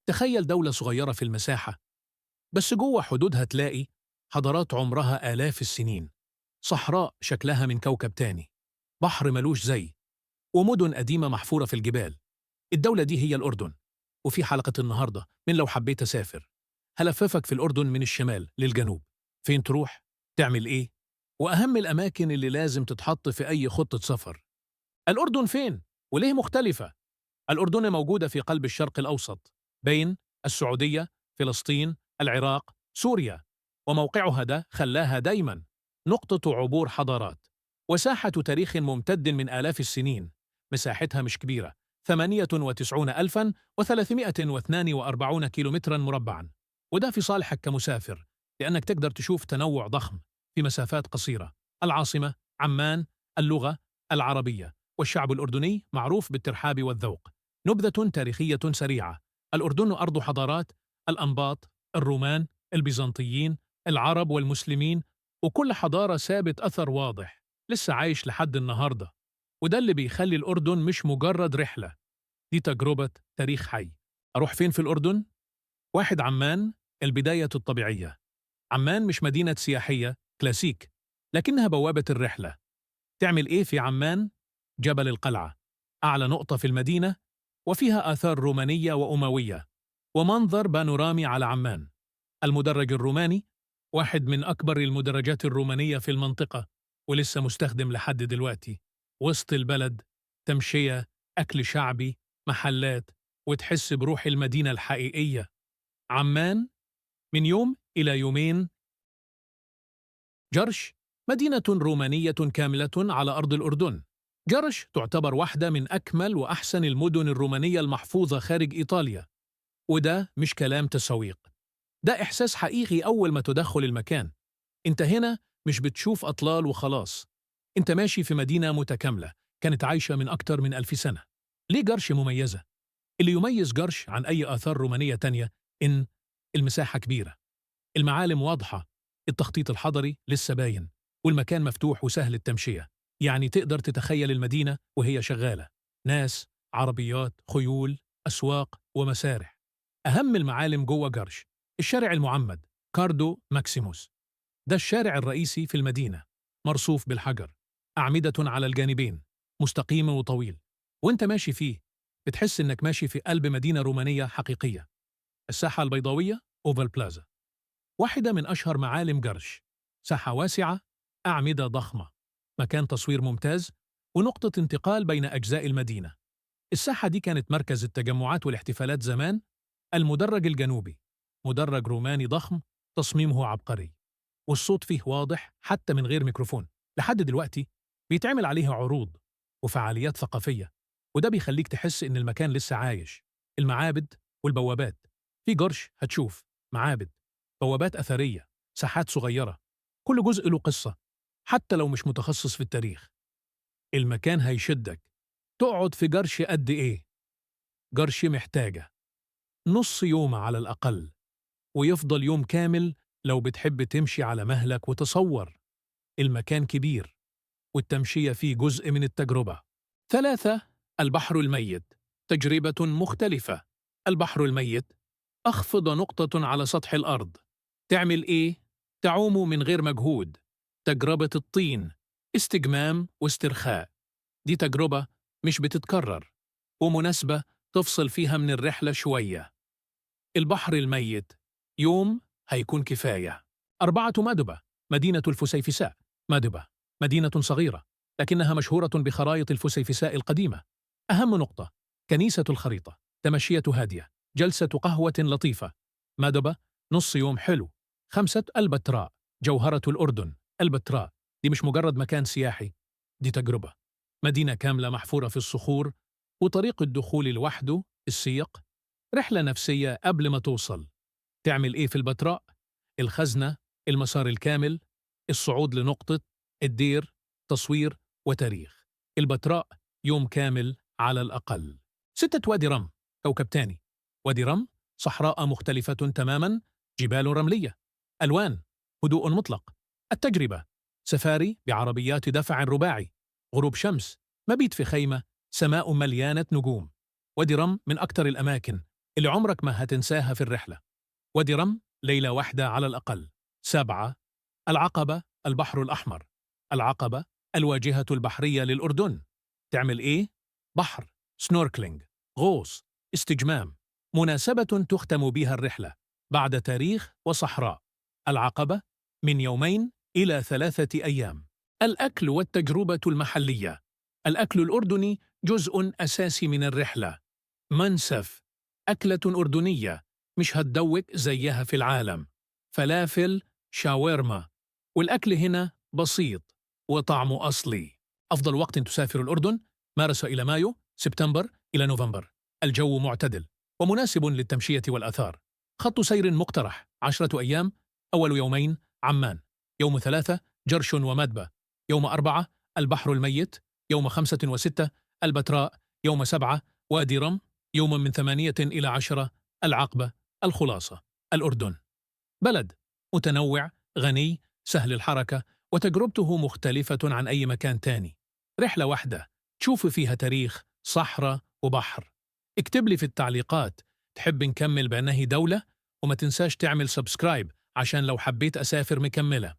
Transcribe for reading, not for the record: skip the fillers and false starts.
تخيل دولة صغيرة في المساحة، بس جوه حدودها تلاقي حضارات عمرها آلاف السنين، صحراء شكلها من كوكب تاني، بحر ملوش زي، ومدن قديمة محفورة في الجبال. الدولة دي هي الأردن. وفي حلقة النهاردة من لو حبيت أسافر هلففك في الأردن من الشمال للجنوب. فين تروح؟ تعمل إيه؟ وأهم الأماكن اللي لازم تتحط في أي خطة سفر. الأردن فين؟ وليه مختلفة؟ الأردن موجودة في قلب الشرق الأوسط، بين السعودية، فلسطين، العراق، سوريا، وموقعها ده خلاها دايما نقطة عبور حضارات وساحة تاريخ ممتد من آلاف السنين. مساحتها مش كبيرة، 98,342 كيلومترا مربعا، وده في صالحك كمسافر لأنك تقدر تشوف تنوع ضخم في مسافات قصيرة. العاصمة عمان، اللغة العربية، والشعب الأردني معروف بالترحاب والذوق. نبذة تاريخية سريعة: الأردن أرض حضارات، الأنباط، الرومان، البيزنطيين، العرب والمسلمين، وكل حضارة سابت أثر واضح لسه عايش لحد النهاردة. وده اللي بيخلي الأردن مش مجرد رحلة، دي تجربة تاريخ حي. أروح فين في الأردن؟ واحد، عمان، البداية الطبيعية. عمان مش مدينة سياحية كلاسيك، لكنها بوابة الرحلة. تعمل إيه في عمان؟ جبل القلعة، أعلى نقطة في المدينة، وفيها آثار رومانية وأموية ومنظر بانورامي على عمان. المدرج الروماني، واحد من أكبر المدرجات الرومانية في المنطقة ولسه مستخدم لحد دلوقتي. وسط البلد، تمشية، أكل شعبي، محلات، وتحس بروح المدينة الحقيقية. عمان من يوم إلى يومين. جرش، مدينة رومانية كاملة على أرض الأردن. جرش تعتبر واحدة من أكمل وأحسن المدن الرومانية المحفوظة خارج إيطاليا، وده مش كلام تسويق، ده إحساس حقيقي أول ما تدخل المكان. أنت هنا مش بتشوف أطلال وخلاص، أنت ماشي في مدينة متكاملة كانت عايشة من أكتر من 1000 سنة. ليه جرش مميزة؟ اللي يميز جرش عن أي آثار رومانية تانية إن المساحة كبيرة، المعالم واضحة، التخطيط الحضري لسه باين، والمكان مفتوح وسهل التمشية. يعني تقدر تتخيل المدينة وهي شغالة، ناس، عربيات، خيول، أسواق ومسارح. أهم المعالم جوه جرش: الشارع المعمد، كاردو ماكسيموس، ده الشارع الرئيسي في المدينة، مرصوف بالحجر، أعمدة على الجانبين، مستقيم وطويل، وانت ماشي فيه بتحس انك ماشي في قلب مدينة رومانية حقيقية. الساحة البيضاوية، Oval Plaza، واحدة من أشهر معالم جرش، ساحة واسعة، أعمدة ضخمة، مكان تصوير ممتاز، ونقطة انتقال بين أجزاء المدينة. الساحة دي كانت مركز التجمعات والاحتفالات زمان. المدرج الجنوبي، مدرج روماني ضخم تصميمه عبقري، والصوت فيه واضح حتى من غير ميكروفون. لحد دلوقتي بيتعمل عليها عروض وفعاليات ثقافية، وده بيخليك تحس إن المكان لسه عايش. المعابد والبوابات: في جرش هتشوف معابد، بوابات أثرية، ساحات صغيرة، كل جزء له قصة حتى لو مش متخصص في التاريخ. المكان هيشدك. تقعد في جرش قد إيه؟ جرش محتاجة نص يوم على الأقل، ويفضل يوم كامل لو بتحب تمشي على مهلك وتصور. المكان كبير والتمشية فيه جزء من التجربة. ثلاثة، البحر الميت، تجربة مختلفة. البحر الميت أخفض نقطة على سطح الأرض. تعمل إيه؟ تعوم من غير مجهود، تجربة الطين، استجمام واسترخاء. دي تجربة مش بتتكرر ومناسبة تفصل فيها من الرحلة شوية. البحر الميت يوم هيكون كفاية. أربعة، مادبا، مدينة الفسيفساء. مادبا مدينة صغيرة لكنها مشهورة بخرايط الفسيفساء القديمة. أهم نقطة كنيسة الخريطة، تمشية هادية، جلسة قهوة لطيفة. مادبا نص يوم حلو. خمسة، البتراء، جوهرة الأردن. البتراء دي مش مجرد مكان سياحي، دي تجربة، مدينة كاملة محفورة في الصخور، وطريق الدخول لوحده السيق، رحلة نفسية قبل ما توصل. تعمل إيه في البتراء؟ الخزنة، المسار الكامل، الصعود لنقطة الدير، تصوير وتاريخ. البتراء يوم كامل على الأقل. ستة، وادي رم، كوكب تاني. وادي رم صحراء مختلفة تماما، جبال رملية، ألوان، هدوء مطلق. التجربة: سفاري بعربيات دفع رباعي، غروب شمس، مبيت في خيمة، سماء مليانة نجوم. وادي رم من أكتر الأماكن اللي عمرك ما هتنساها في الرحلة. وادي رم، ليلة واحدة على الأقل. 7، العقبة، البحر الأحمر. العقبة الواجهة البحرية للأردن. تعمل إيه؟ بحر، snorkeling، غوص، استجمام. مناسبة تختم بها الرحلة بعد تاريخ وصحراء. العقبة من 2 إلى 3 أيام. الأكل والتجربة المحلية. الأكل الأردني جزء أساسي من الرحلة. منسف، أكلة أردنية مش هتدوق زيها في العالم. فلافل، شاورما. والأكل هنا بسيط وطعمه أصلي. أفضل وقت تسافر الأردن: مارس إلى مايو، سبتمبر إلى نوفمبر. الجو معتدل ومناسب للتمشية والآثار. خط سير مقترح: 10 أيام. أول 2 عمان، يوم 3 جرش ومادبا، يوم 4 البحر الميت، يوم 5 و6 البتراء، يوم 7 وادي رم، يوم من 8 إلى 10 العقبة. الخلاصة: الأردن بلد متنوع، غني، سهل الحركة، وتجربته مختلفة عن أي مكان تاني. رحلة واحدة تشوف فيها تاريخ، صحراء وبحر. اكتب لي في التعليقات تحب نكمل بأنهي دولة، وما تنساش تعمل subscribe عشان لو حبيت أسافر مكملة.